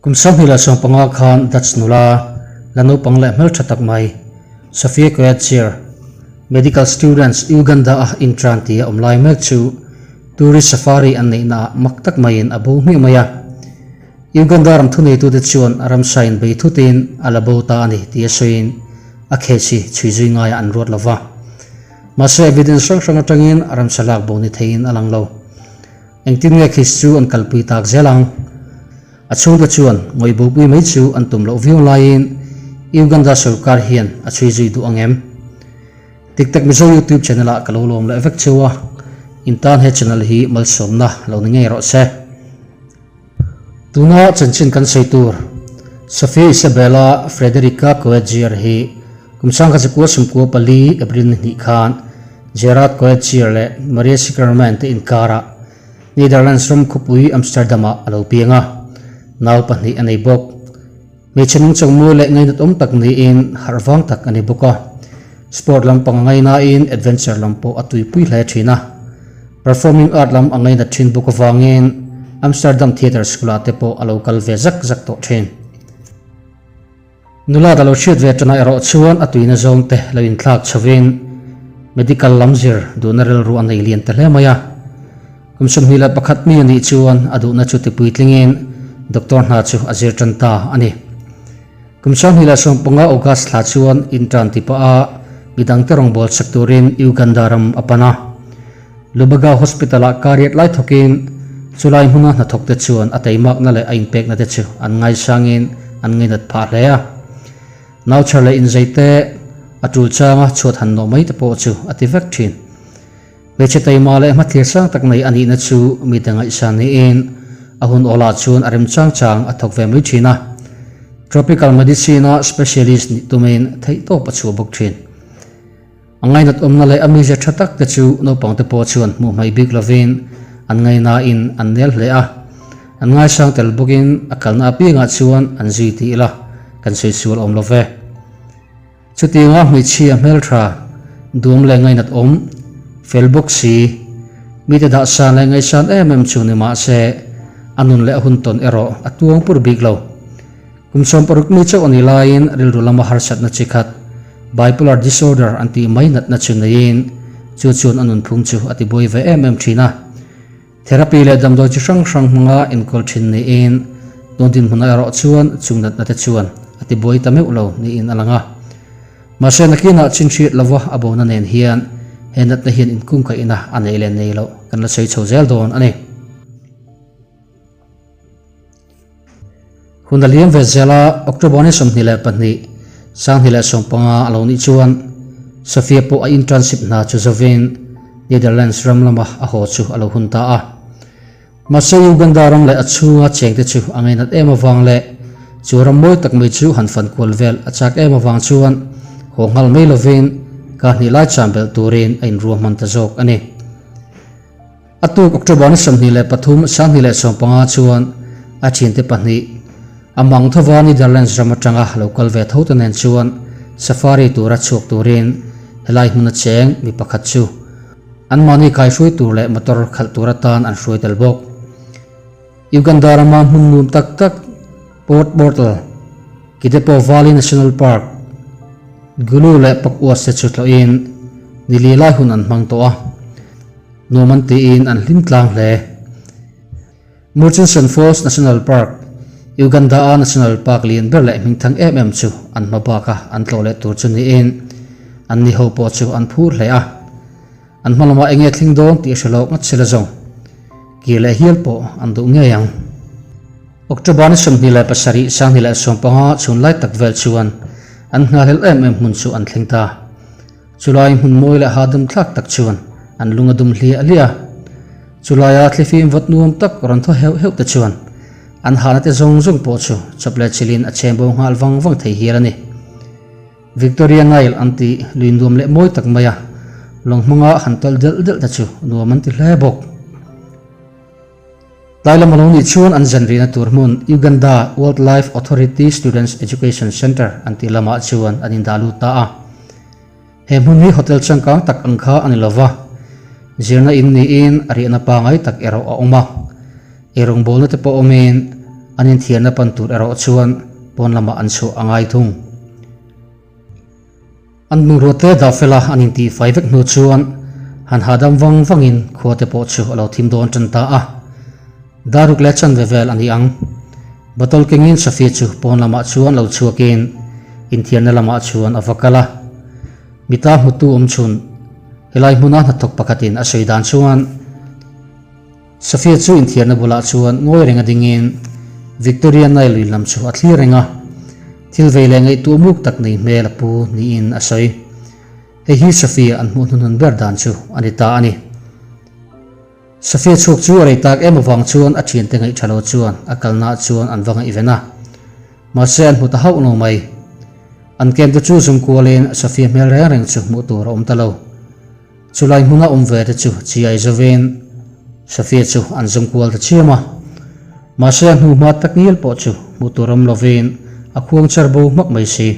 Kum 2015 khan Dutch nula, la naupang leh hmeltha tak mai, Sophia Coetzer, medical students Uganda-a intern tia awm lai mek chu tourist safari an neihnaah mak tak maiin a bo hmiah mai a. Uganda ram thuneitute chuan ramsa in bei thutin a la bo ta a ni tia sawiin a case hi chhui zui ngaiah an ruat lo va. Mahse evidence hrang hrang atangin ramsa lak bo ni theiin a lang lo. Engtin nge case chu an kalpui tak zel ang? A chhungte chuan ngawih bopui mai chu an tum loh viau laiin Uganda sorkar hian a chhui zui duh ang em? Tik tak Mizo YouTube channel ah ka lo lawm leh vek cheu a, in tan he channel hi malsawmna lo ni ngei rawh se. Tuna chanchin kan sawi tur Sophia Isabella Frederica Coetzier hi kum 1994 April ni hnih khan Gerard Coetzier leh Maria Sikerman te inkarah Netherlands ram khawpui Amsterdam-ah a lo piang a, nau pahnih a nei bawk. Hmeichhe nungchang mawi leh ngainat awm tak niin harh vang tak a ni bawk a. Sport lampang a ngainain adventure lam pawh a tuipui hle thin a. Performing art lam a ngainat thin bawk avangin Amsterdam Theatre School-ah te pawh a lo kal ve zak zak tawh thin. Nula ta lo hriat ve tana erawh chuan a tuina zawng te lo inthlak chhovin medical lam zir duhna rilru a nei lian ta hle mai a. Kum 21 mi a nih chuan a duhna chu tipuitlingin doctor hna chu a zir tan ta a ni. Kum 2015 August thla chuan intern ti pah a midangte rawngbâwl chak turin Uganda ram a pan a. Lubaga Hospital-ah kariat lai thawkin chulai hmuna hnathawkte chuan a teimakna leh a inpekna te chu an ngaisangin an ngainat phah hle a. Nauchhar leh inzeite a tul changa chhuat han nawh mai te pawh chu a ti vek thin. Hmeichhe teima leh hmathlir sang tak nei a nihna chu mite ngaihsan niin a hun awlah chuan a remchang chang a thawk ve mai thin a. Tropical Medicine-a specialist nih tumin theihtawp a chhuah bawk thin. A ngainat awmna leh a mizia tha tak te chu naupangte pawh chuan hmuh hmaih bik lovin an ngainain an nel hle a. An ngaisang tel bawkin a kalna apiangah chuan an zui ti ila kan sawi sual awm lo ve. Chutianga hmeichhia hmeltha duam leh ngainat awm fel bawk si, mite dahsan leh ngaihsan em em chu ni mahse a nun leh a hun tawn erawh a tuang pur bik lo. Kum 60 mi chauh a nih laiin rilru lama harsatna chi khat, bipolar disorder an tih mai natna chu neiin chu chuan a nunphung chu a tibuai ve em em thin a. Therapy leh damdawi chi hrang hrang hmanga enkawl thin niin tun dinhmunah erawh chuan chung natna te chuan a tibuai ta meuh lo niin a lang a. Mahse nakinah chin hriat lova a bona nen hian he natna hian inkungkaihna a nei leh nei loh kan la sawi chho zel dawn a ni. Hun a liam ve zel a, October ni 22, 2015 a lo nih chuan Sophia pawh a internship hna chu zovin Netherlands ram lama a haw chu a lo hun ta a. Mahse Uganda ram leh a chhunga chengte chu a ngainat em avang leh chu ram mawi tak mai chu han fan kual vel a chak em avang chuan haw nghal mai lovin kar hnih lai cham belh turin a inruahman ta zawk a ni. A tuk October ni 23, 2015 chuan a thiante pahnih a mang thova Netherlands ram atanga lo kal ve tho te nen chuan safari tura chhuak turin helai hmuna cheng mi pakhat chu anmahni kaihruai tur leh motor khalh tur atan an hruai tel bawk. Uganda rama hmun nuam tak tak Port Portal, Kidepo Valley National Park, Gulu leh Pakuas te chu tlawhin nili lai hun an hmang tawh a. Nuam an tiin an hlim tlang hle. Murchison Falls National Park, Uganda-a National Park lian ber leh hmingthang em em chu an hma baka an tlawh leh tur chu niin an ni ho pawh chu an phur hle a. An hma lamah enge thling dawn tih hre lawk ngat sila zawng kir leh hial pawh an duh ngei ang. October ni 27, 2015 chhun lai tak vel chuan an nghalhel em em hmun chu an thleng ta. Chulai hmun mawi leh hahdam thlak tak chuan an lung a dum hliah hliah a. Chulaia thlifim vawt nuam tak rawn thaw heuh heuh te chuan an hahna te zawng zawng pawh chu chawp leh chilhin a cheng bo nghal vang vang thei hial a ni. Victoria Nile an tih lui nuam leh mawi tak maia lawng hmanga han tawlh delh delh te chu nuam an ti hle bawk. Tlai lam a lo nih chuan an zan rihna tur hmun Uganda Wildlife Authority Students Education Centre an tih lamah chuan an indah lut ta a. He hmun hi hotel changkang tak ang kha a ni lova, zirna in niin a rihna pangai tak erawh a awm a. Eirawngbawlna te pawh awmin An inthiarna pan tur erawh chuan pawn lamah an chhuah a ngai thung. An bungrua te dah fela an intihfai vek hnu chuan han hahdam vang vangin khua te pawh chu a lo thim dawn tan ta a. Daruk leh chanve vel a ni ang. Bottle kengin Sophie chu pawn lamah chuan lo chhuakin inthiarna lamah chuan a va kal a. Mita hmutu awm chhun helai hmuna hnathawk pakhatin a sawi dan chuan, Sophia chu inthiarna bulah chuan ngawi reng a dingin Victoria Nile lui lam chu a thlir reng a, thil vei leh ngaihtuah muk tak nei hmel a pu niin a sawi. Hei hi Sophia an hmuh hnuhnun ber dan chu a ni ta a ni. Sophia chhuak chu a rei tak em avang chuan a thiante ngaih tha lo chuan a kalnaah chuan an va ngaihven a, mahse an hmu ta hauh lo mai. An camp te chu zum kualin Sophia hmel reng reng chu hmuh tur a awm ta lo. Chulai hmuna awm ve te chu chiai zovin Sophia chu an zum kual ta chiam a. Mahse a hnu hma tak ngial pawh chu hmuh tur awm lovin a khuang char bo hmak mai si.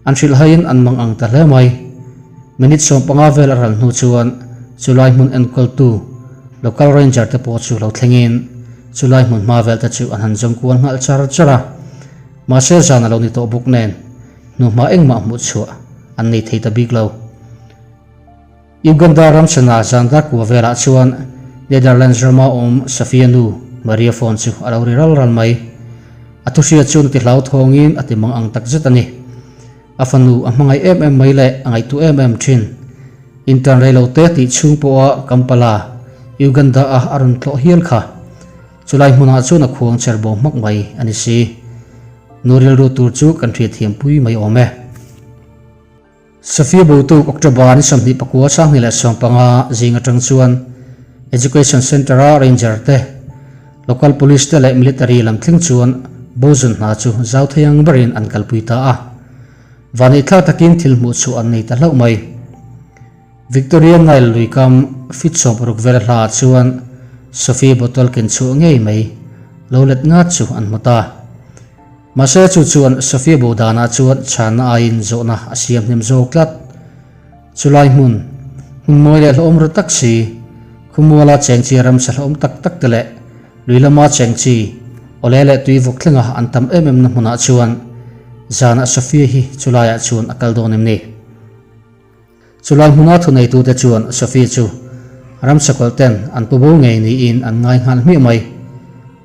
An hrilh haiin an mang ang ta hle mai. Minute 15 vel a ral hnu chuan chulai hmun enkawltu local ranger te pawh chu lo thlengin chulai hmun hma vel te chu an han zum kual nghal char char a. Mahse zan a lo ni tawh bawk nen hnuhma engmah hmuh chhuah an nei thei ta bik lo. Uganda ram chhana zan dar kua velah chuan Netherlands rama awm Safia nu Maria phone chu a lo ri ral ral mai. A thuhria chuan a ti hlauthawngin a ti mang ang tak zet a ni. A fanu a hmangaih em em mai leh a ngaihtuah em em thin. Intern rei lo te tih chhung pawha Kampala, Uganda-a a rawn tlawh hial kha. Chulai hmunah chuan a khuang cher bo hmak mai a ni si. Nu rilru tur chu kan hriatthiampui mai awm e. Sophia Botuk October ni 29 2015 zing atang chuan Education Centre-a Ranger te, Local Police te leh Military lam thleng chuan Bozun hna chu zau thei ang berin an kalpui ta a. Vaneihthlak takin thil hmuh chhuah an nei ta hlauh mai. Victoria Nile lui kam feet 60 vel hla ah chuan Sophie bottle ken chhuah ngei mai lo let ngat chu an hmu ta. Mahse chu chuan Sophie bo danah chuan chhanna aiin zawhna a siam hnem zawk tlat. Chulai hmun, hmun mawi leh hlauhawm ru tak si, khumuala cheng chi ramsa hlauhawm tak tak te leh lui lama cheng chi awle leh tui vawk thlenga an tam em em na hmunah chuan zanah Sophie hi chulaiah chuan a kal dawn em ni? Chulai hmuna thuneitute chuan Sophie chu ramsakawlh ten an pu bo ngei niin an ngai nghal hmiah mai.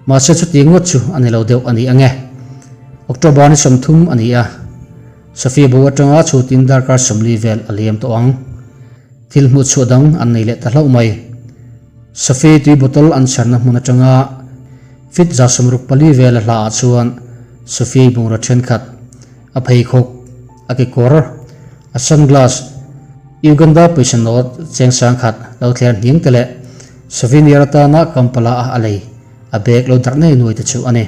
Mahse chuti ngawt chu a ni lo deuh a ni ang e. October ni 30 a ni a, Sophie bo atanga chhutin darkar 40 vel a liam tawh ang. Thil hmuh chhuah dang an nei leh ta hlauh mai. Sophie tui bottle an chharna hmun atanga feet 64 vel a hla ah chuan Sophie bungraw thenkhat a pheikhawk, a kekawr, A sunglass, Uganda pawisa note cheng 10,000 lo thler hniang te leh souvenir atana Kampala a a lei a bag lo darh nei nuai te chu a ni.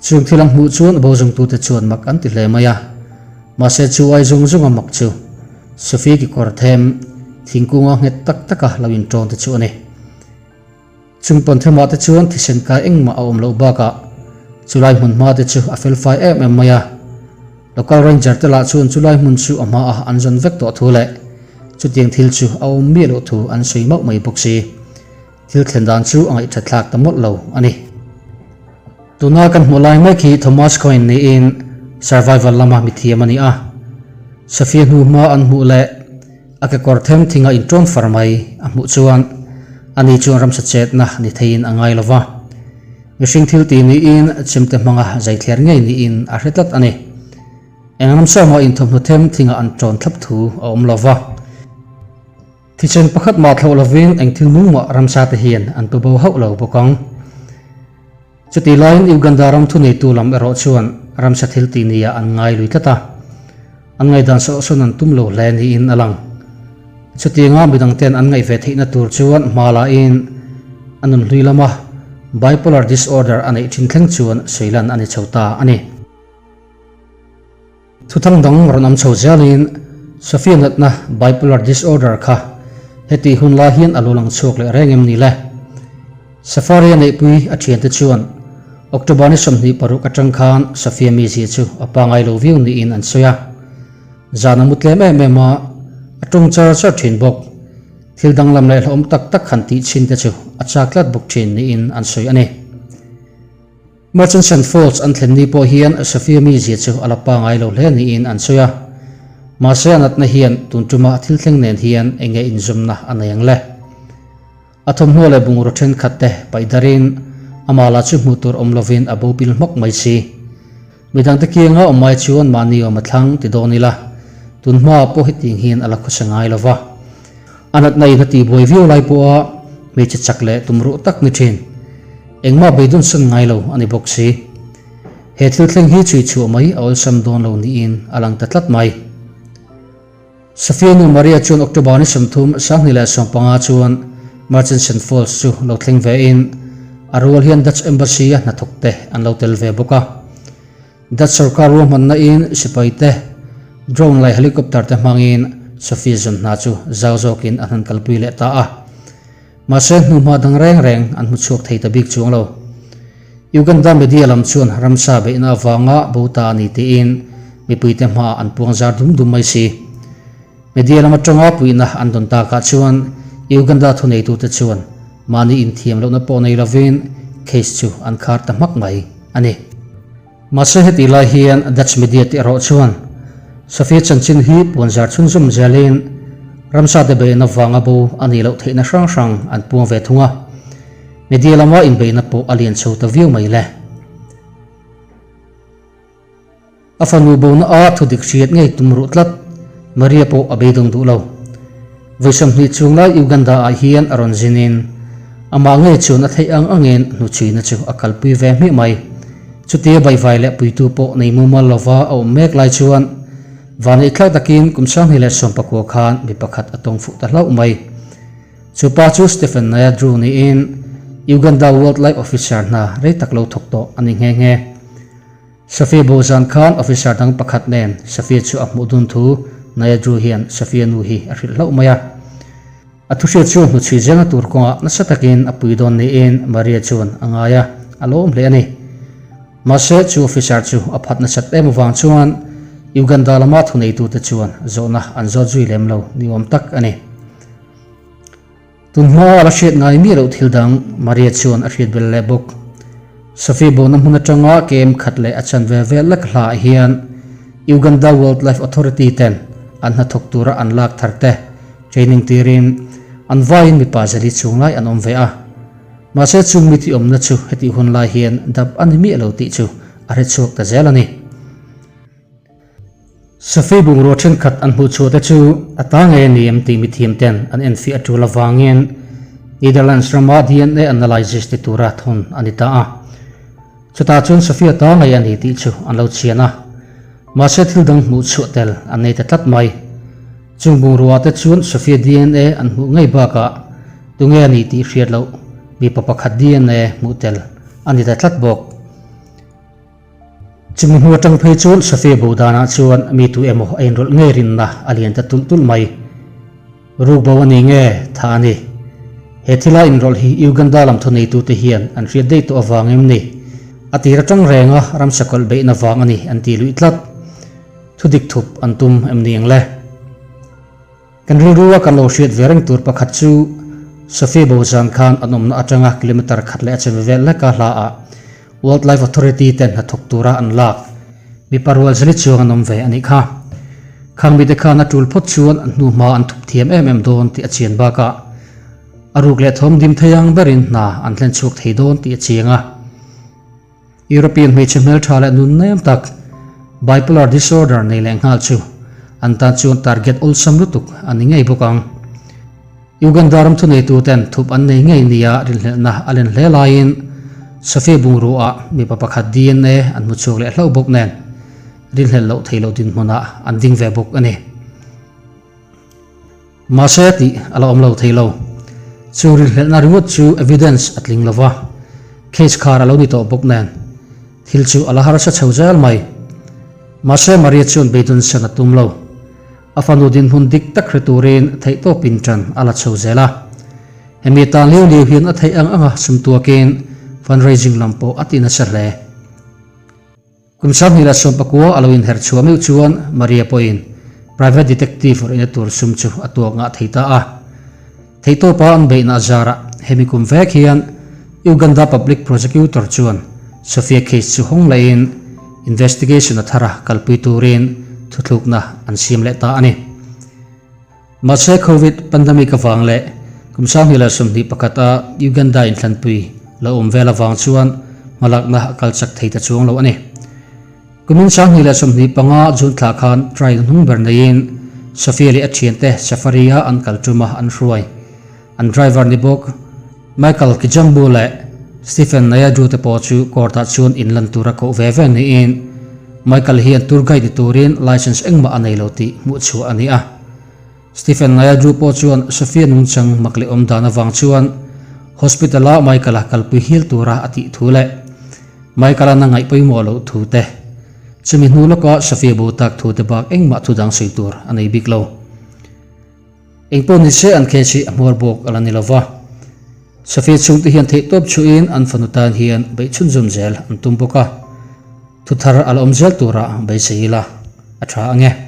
Chung thil ang hmuh chuan bo zawngtute chuan mak an ti hle mai a. Mahse chu ai zawng zawnga mak chu Sophie kekawr them thingkunga nghet tak taka lo inṭawn te chu a ni. Chung pawn themah te chuan thisen kai engmah a awm loh bakah chulai hmun hma te chu a felfai em em mai a. Local ranger te lah chuan chulai hmun chu a hma a an zawn vek tawh thu leh chutiang thil chu a awm miah loh thu an sawi mauh mai bawk si. Thil thlen dan chu a ngaihthat thlak ta mawlh lo a ni. Tuna kan hmuh lai mek hi Thomas Coyne niin survival lama mithiam a ni a. Sophia hnu hma an hmuh leh A kekawr them thinga inṭawn far mai a hmuh chuan ani chuan ramsa chetna ni theiin a ngai lo va. Mihring thil ti niin chemte hmanga zai thler ngei niin a hre tlat a ni. Eng ramsa mah inthawmhnaw them thinga an ṭawn thlap thu a awm lo va. Thisen pakhat mah thlauh lovin eng thil nung mah ramsa te hian an pe bo hauh lo bawk ang. Chutih laiin Uganda ram thuneitu lam erawh chuan ramsa thil tih nia an ngai lui tlat a, an ngaihdan sawhsawn an tum lo hle niin a lang. Chutianga midangten an ngaih ve theihna tur chuan hma lain a nunhlui lama bipolar disorder a neih thin thleng chuan sawilan a ni chho ta a ni. Thuthang dang rawn awm chho zelin Sophia natna bipolar disorder kha hetih hun lai hian a lo lang chhuak leh reng em ni le? Safari a neihpui a thiante chuan October ni 26 atang khan Sophia mizia chu a pangai lo viau niin an sawi a. Zan a mu tlem em em a, a tawng char char thin bawk. Thil danglam leh hlauhawm tak tak han tih chhin te chu a chak tlat bawk thin niin an sawi a ni. Murchison Falls an thlen ni pawh hian Sophia mizia chu a la pangai lo hle niin an sawi a. Mahse a natna hian tun tuma thil thleng nen hian eng nge inzawmna a nei ang le? A thawmhnaw leh bungraw thenkhat te paih darin amah lah chu hmuh tur awm lovin a bo pil hmawk mai si. Midangte kianga awm ai chuan mahni awm a thlang ti dawn ila, tun hmaah pawh hetiang hian a la khawsa ngai lo va. A natna in a tihbuai viau lai pawha hmeichhe chak leh tumruh tak ni thin. Engmah beidawnsan ngai lo a ni bawk si. He thil thleng hi chhui chhuah mai a awlsam dawn lo niin a lang ta tlat mai. Sofia nu Maria chuan October ni 30, 2015 chuan Murchison Falls chu lo thleng ve in a rual hian Dutch Embassy a hnathawk te an lo tel ve bawk a. Dutch sorkar ruahmanna in sipai te drone leh helicopter te hmangin Sofia zawn hna chu zau zawkin an han kalpui leh ta a. Mahse hnuhma dang reng reng an hmu chhuak thei ta bik chuang lo. Uganda media lam chuan ramsa beihna avanga bo ta a ni tiin mipuite hmaah an puang zar dum dum mai si. Media lam atanga puihna an dawn takah chuan Uganda thuneitute chuan mahni inthiam lohna pawh nei lovin case chu an khar ta hmak mai a ni. Mahse hetih lai hian Dutch media te erawh chuan Sofia chanchin hi puanzar chhunzawm zelin ramsa te beihna vanga bo a nih loh theihna hrang hrang an puang ve thung a. Media lama inbeihna pawh a lian chho ta viau mai le. A fanu bona a thudik hriat ngei tum ruh tlat Maria pawh a beidawng duh lo. Vawi 20 chung lai Uganda ah hian a rawn zin in amah ngei chuan a theih ang angin hnuchhuina chu a kalpui ve hmiah mai. Chutia baihvai leh puitu pawh nei mumal lova a awm mek lai chuan vanneih thlak takin kum 2019 khan mi pakhat a tawng fuh ta hlauh mai. Chu pa chu Stephen Nayadru niin Uganda Wildlife Officer hna rei tak lo thawk tawh a ni nghe nghe. Sofia bo zan khan officer dang pakhat nen Sofia chu a hmuh dun thu Nayadru hian Sofia nu hi a hrilh hlauh mai a. A thuhriat chu hnuchhui zelna tur kawngah nasa takin a pui dawn niin Maria chuan a ngai a, a lawm hle a ni. Mahse chu officer chu a phat nasat em avang chuan Uganda lama thuneitute chuan zawhna an zawt zui lem lo ni awm tak a ni. Tun hma a la hriat ngai miah loh thil dang Maria chuan a hriat belh leh bawk. Sophie bona hmun atanga kem khat leh a chan ve vel lek hlaah hian Uganda Wildlife Authority ten an hnathawk tura an lak thar te training tirin an vaiin mipa zali chhung lai an awm ve a. Mahse chung mi tih awmna chu hetih hun lai hian dap a ni miah lo tih chu a hrechhuak ta zel a ni. Sophie bungrua thenkhat an hmuh chhuah te chu a ta ngei a ni em tih mithiam ten an enfiah a tul avangin Netherlands rama dna analysis ti tura thawn a ni ta a. Chutah chuan Sophie a ta ngei a ni tih chu an lo chhian a. Mahse thil dang hmuh chhuah tel an nei ta tlat mai. Chung bungrua te chuan Sophie dna an hmuh ngei bakah tunge a ni tih hriat loh mipa pakhat dna hmuh tel a ni ta tlat bawk. Chumi hnu atang phei chuan Sofia bo danah chuan mi tu emaw a inrawlh ngei rinna a lian ta tulh tulh mai. Ruk bo a ni nge tha a ni. He thila inrawlh hi Uganda lam thuneitute hian an hriat daih tawh avang em ni? A tir atang renga ramsa kawlh beihna vang a ni an ti luih tlat. Thudik thup an tum em ni ang le? Kan rilrua kan lo hriat ve reng tur pakhat chu Sophie Bozan khan an awmna atanga kilometre khat leh a cheve vel leka hlaah Wildlife Authority ten hnathawk tura an lak mipa rual zali chuang an awm ve a nih kha. Khang mite khan a tul phawt chuan an hnuhma an thup thiam em em dawn tih a chian bakah a ruk leh thawm dim thei ang berin hna an hlen chhuak thei dawn tih a chiang a. European hmeichhe hmeltha leh nun nem tak bipolar disorder nei leh nghal chu an tan chuan target awlsam lutuk a ni ngei bawk ang. Uganda ram thuneituten thup an nei ngei nia rinhlelhna a len hle laiin Sophia bungrua mipa pakhat dna an hmu chhuak leh hlauh bawk nen rinhlelh loh theih loh dinhmunah an ding ve bawk a ni. Mahse tih a la awm lo thei lo. Chu rinhlelhna ringawt chu evidence a tling lo va, case khar a lo ni tawh bawk nen, thil chu a la harsa chho zel mai. Mahse Maria chuan beidawnsan a tum lo. A fanu dinhmun dik tak hre turin theihtawpin ṭan a la chho zel a. Hemi tan liau liau hian a theih ang anga sum tuakin fundraising lam pawh a ti nasa hle. Kum 2019 a lo inher chhuah meuh chuan Maria pawhin private detective rawihna tur sum chu a tuak ngah thei ta a. Theihtawpa an beihna a zarah hemi kum vek hian Uganda Public Prosecutor chuan Sophia case chu hawng lehin investigation a thar a kalpui turin thuthlukna an siam leh ta a ni. Mahse Covid pandemic avang leh kum 2021 a Uganda inthlanpui lo awm vel avang chuan hmalakna a kal chak thei ta chuang lo a ni. Kumin 2025 June thla khan trial hnung ber neiin Sophia leh a thiante safari-a an kal ṭuma an hruai. An driver ni bawk Michael Kijambu leh Stephen Nayadu te pawh chu court-ah chuan inlan tura koh ve ve niin Michael hian tour guide ni turin licence engmah a nei lo tih hmuh chhuah a ni a. Stephen Nayadu pawh chuan Sophia nungchang mak leh awm dan avang chuan hospital-a Michael-a kalpui hial tura a tih thu leh Michael-a na ngaih pawimawh loh thu te, chumi hnu lawka Sophia bo tak thu te bak engmah thu dang sawi tur a nei bik lo. Engpawh ni se an case hi a hmuar bawk a la ni lo va. Sophia chhungte hian theihtawp chhuahin an fanu tan hian beih chhunzawm zel an tum bawk a, thuthar a la awm zel turah beisei ila a tha ang e.